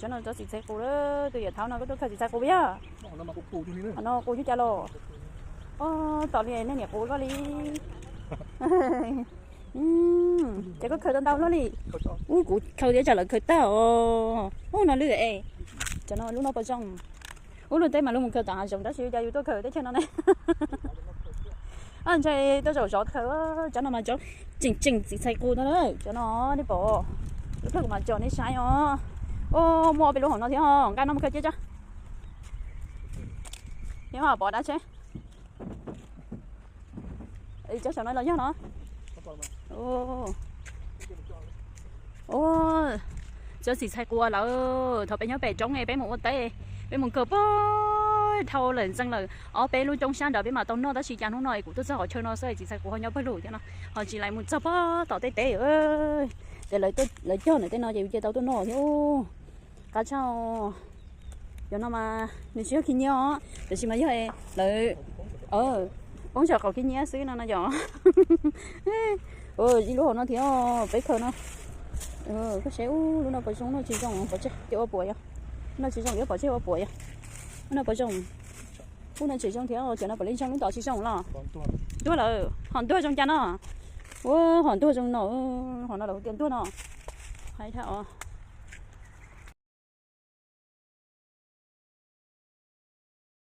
Cov no cov txiv txhais qus, tus yawm thaud no koj tuaj khaws txiv txhais qus yog? Qus no qus cuj cas los? Tos li nej niam qus koj li. Ces koj khaws tau ntau luaj li. Ub, kuv khaws thiab tsam lawv khaws tag os. Ub, no lwj es. Cov no lub no pom zoo. Ub, luag tej mas luag mus khaws tom hav zoov tab sis cas yus tuaj khaws teb chaws no ne. Ntshai tuaj zaum zov khaws. Cov no mas cov tseem tseem txiv txhais qus no na. Cov no nej pom, lub plawg kuv mam tsom nej saib os. Ub, muaj ob peb lub hauv no thiab, nqa no mus khaws cia tso. Thiab pom dab tsheb. Cov saum no los yog no. Cov txiv txhais qus lawm, thaum peb nyob pem roob peb mus ua teb, peb mus khaws puag dhau lawm ntxeev lawm ob peb lub roob sab nrad peb mam tau noj tab sis cas hnub no es kuv tuaj txog qhov chaw no xwb es txiv txhais qus ho nyob pawg lug thiab no, ho tsis lais mus txog puag tom tej teb. Ces lawv cog ntawm tej no ces yus cia tau tuaj noj thiab. Qab tshaj. Cov no mas nws tsis yog khib nyiab os, tiam sis mas yog lawv poob saum qaum khib nyiab xwb no no yom. Ib lub hauv no thiab peb khaws no. Koj saib ub, lub no pom zoo, lub no tsis zoo pov tseg ua puas yog. Lub no tsis zoo yuav pov tseg ua puas yog. Lub no pom zoo. Ub, no tsis zoo thiab, cov no puav leej zoo, lub tom tsis zoo los? Ntuag lawm, hom ntuag zoo cas no? Ub, hom ntuag zoo no, hom no lawv hu tias ntuag no. Hais thiab os.